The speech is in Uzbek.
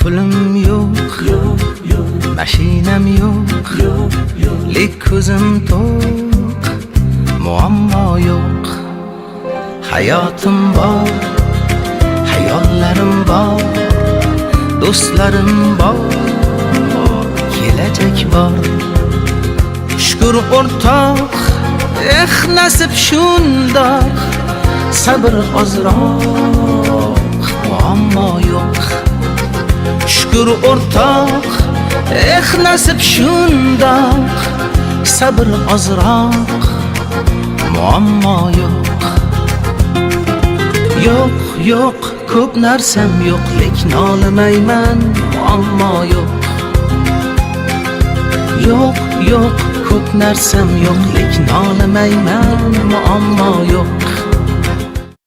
Pulim yo'q, Yo'q, yo'q. Mashinam yo'q, Yo'q, yo'q. Lek ko'zim to'q, muammo yo'q. Hayotim bor, hayollarim bor, do'stlarim bor, kelajak bor. Shukur, o'rtoq, eh, nasib shundoq, sabr ozroq, muammo yo'q. Shukur, o'rtoq, eh, nasib shundoq, sabr ozroq, muammo yo'q. Yo'q, yo'q, ko'p narsam yo'q, lek nolimayman, muammo yo'q. Yo'q, yo'q, ko'p narsam yo'q, lek nolimayman, muammo yo'q.